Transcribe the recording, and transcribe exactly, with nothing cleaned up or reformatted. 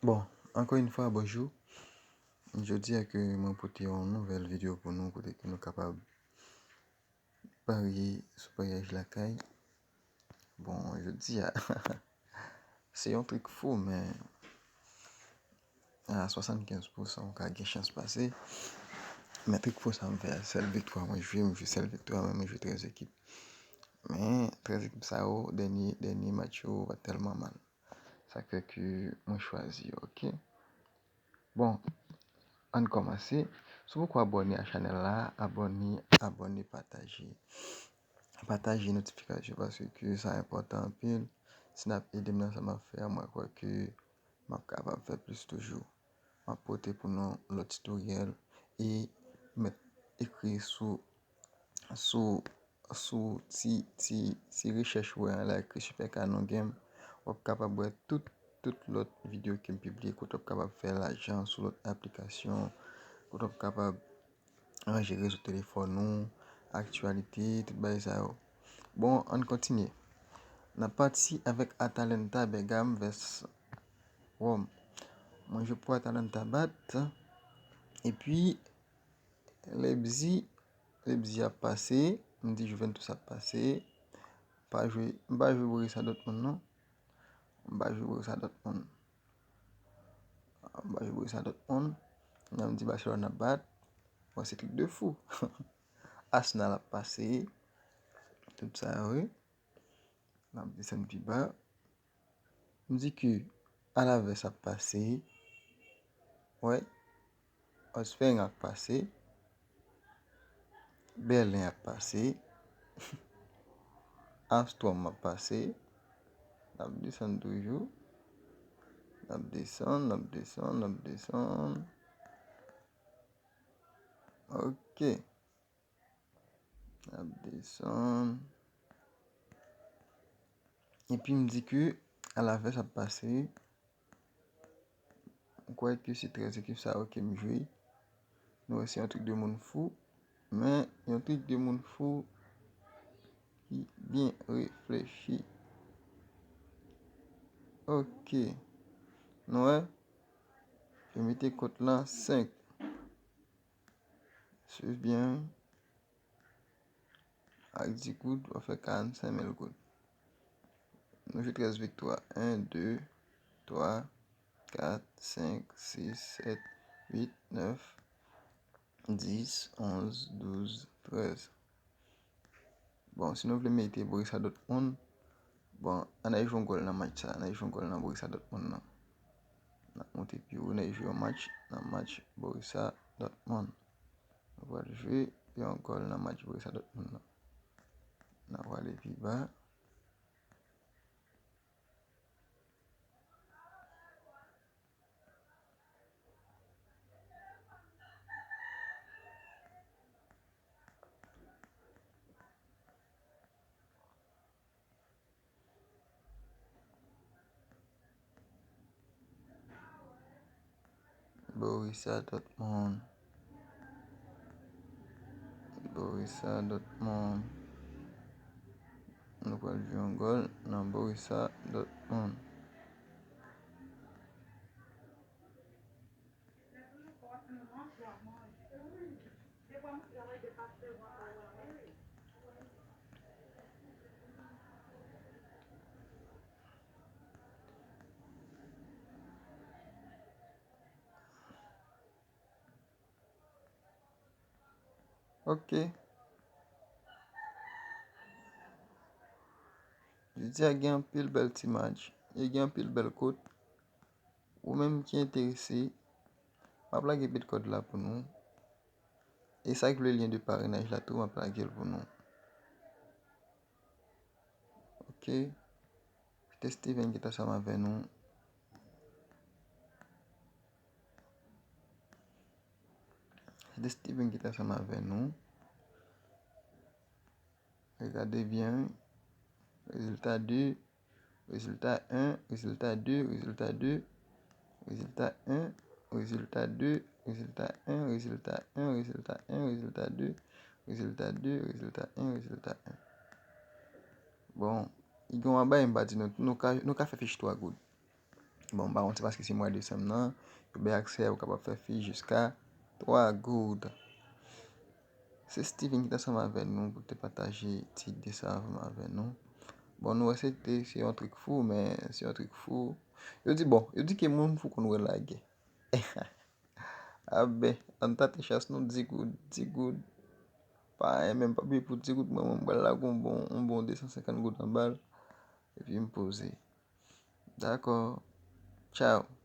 Bon, ankò yon fwa, bonjou. Jodi a ke mwen pote yon nouvèl videyo pou nou, kote ke nou kapab parye sou paryaj lakay. Bon, jodi a, se yon trik fou, men a swasannkenz pousan ou ka gen chans pase. Men trik fou sa m fè a, sèl viktwa mwen jwe, m jwe sèl viktwa, men mwen jwe trèz ekip. Men trèz ekip sa yo, dènye, dènye match yo pa t tèlman mal. Sa k fè ke mwen chwazi yo, oke? Bon, ann kòmanse. Si w poko abòne a chanèl la, abòne, abòne, pataje. Pataje notifikasyon paske sa enpòtan anpil. Si n ap ede m nan sa m ap fè a, mwen kwè ke m ap kapab fè plis toujou. M ap pote pou nou lòt titoryèl e mèt ekri sou, sou, sou ti, ti, ti rechèch ou wè an la, ekri Super Canon Game. W ap kapab wè tout, tout lòt videyo ke m pibliye, kote w ap kapab fè lajan sou lòt aplikasyon, kote w ap kapab ranje rezo telefòn ou, aktyalite, tout bagay sa yo. Bon, ann kontinye. N ap pati avèk Atalanta Bergame vs Rome. Mwen jwe pou Atalanta bat. Epi, Leipzig, Leipzig ap pase. M di Juventus ap pase. Pa jwe, m pa jwe Borussia Dortmund, non. M pa jwe Borussia Dortmund. M pa jwe Borussia Dortmund. N ap di Barcelona ap bat. Bon, se trik de fou. Arsenal ap pase. Tout sa yo, wi. N ap desann pi ba. M di ke Alaves ap pase. Wè. Osfeng ap pase. Bèlen ap pase. Astwòm ap pase. N ap desann toujou. N ap desann, n ap desann, n ap desann. Oke. N ap desann. Epi m di ke Alaves ap pase. M kwè ke se trèz ekip sa yo ke m jwe. Nou wè se yon trik de moun fou. Men yon trik de moun fou ki byen reflechi. Oke. Nou wè? Yo mete kòt lan senk. Swiv byen. Ak dis goud, w ap fè karannsenk mil goud. Nou jwe trèz viktwa. En, de, twa, kat, senk, sis, sèt, uit, nèf, dis, onz, douz, trèz. Bon, si nou vle merite Borussia Dortmund, bon, ann al jwe yon gòl nan match sa, ann al jwe yon gòl nan Borussia Dortmund nan. N ap monte pi wo, n al jwe yon match nan match Borussia Dortmund. Nou pral jwe yon gòl nan match Borussia Dortmund nan. N a prale pi ba. Borussia Dortmund. Borussia Dortmund. Nou pral jwe yon gòl nan Borussia Dortmund. Oke. Jodi a gen anpil bèl ti match. E gen anpil bèl kout. Ou menm ki enterese, m ap lage pit kòd la pou nou. E sa ki vle lyen de parenaj la tou, m ap lage l pou nou. Oke. Peter Steven ki t ansanm avè nou. Peter Steven ki t ansanm avè nou. Regade byen, wi. Rezilta de, rezilta en, rezilta de, rezilta de, rezilta en, rezilta de, rezilta en, rezilta en, rezilta en, rezilta de, rezilta de, rezilta en, rezilta en. Bon, li gen yon bagay m pa di nou, nou ka, nou ka fè fich twa goud. Bon, m pa konn se paske se mwa desanm nan, yo bay aksè ou kapab fè fi jiska twa goud. Se Steven ki t ansanm avè nou pou te pataje ti ide sa ansanm avè nou. Bon, nou wè se te se yon trik fou, men se yon trik fou. Yo di, bon, yo di ke moun fou konn wè lagè. Aben, ann tate chans nou, di goud, di goud. Pa anyen, menm pa bliye pou di goud, mwen, mwen, m pral lage yon bon, yon bon de san senkant goud anba l. Epi m poze. Dakò. Tchao.